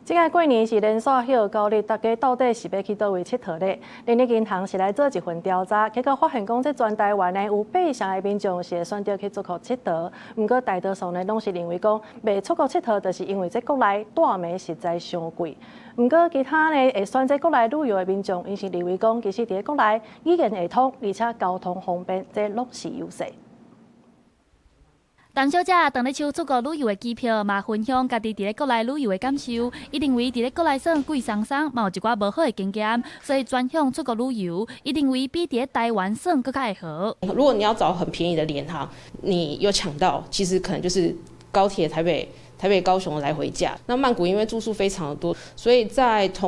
這擺過年是連續歇9日，大家到底是欲去佗位𨑨迌咧？人力銀行是來做一份調查，結果發現講，這全台灣呢有八成的民眾是會選擇去出國𨑨迌，毋過大多數呢攏是認為講，袂出國𨑨迌，就是因為這國內蹛暝實在傷貴。毋過其他呢會選擇國內旅遊的民眾，𪜶是認為講，其實佇咧國內語言會通，而且交通方便，這攏是優勢。陳小姐當咧搶出國旅遊的機票，嘛分享家己佇咧國內旅遊的感受。伊認為佇咧國內耍貴鬆鬆，嘛有一寡無好的經驗，所以轉向出國旅遊。伊認為比佇咧台灣耍閣較會好。如果你要找很便宜的廉航，你有搶到，其實可能就是高鐵台北高雄的來回價。那曼谷因為住宿非常的多，所以在台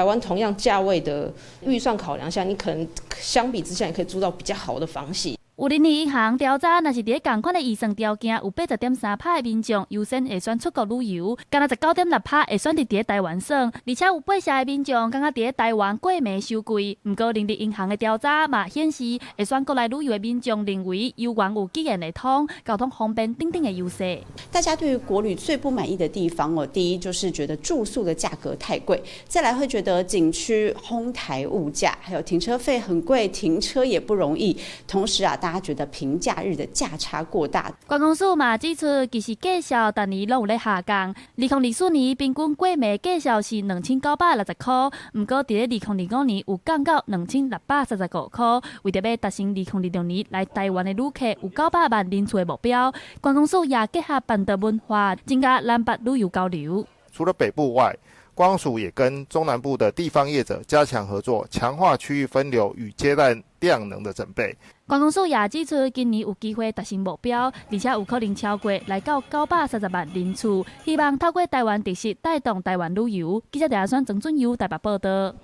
灣同樣價位的預算考量下，你可能相比之下，你可以住到比較好的房型。有人力銀行調查，若是佇咧仝款的預算條件，有80.3趴的民眾優先會選出國旅遊，干焦19.6趴會選擇佇咧台灣耍，而且有八成的民眾感覺佇咧台灣過暝傷貴。毋過人力銀行的調查嘛顯示，會選國內旅遊的民眾認為猶原有語言會通、交通方便等等的優勢。大家對於國旅最不滿意的地方哦，第一就是覺得住宿的價格太貴，再來會覺得景區哄抬物價，還有停車費很貴，停車也不容易。同時啊，大家覺得平假日的價差過大。觀光署嘛指出，其實價數逐年攏有咧下降。2024年平均過暝價數是2960塊，毋過佇咧2025年有降到2635塊。為著欲達成2026年來台灣的旅客有900萬人次的目標，觀光署也結合本地文化，增加南北旅遊交流。除了北部外，觀光署也跟中南部的地方業者加強合作，強化區域分流與接待量能的準備。觀光署也指出，今年有機會達成目標，而且有可能超過來到930萬人次。希望透過台灣特色帶動台灣旅遊。記者陳阿選、曾俊佑台北報導。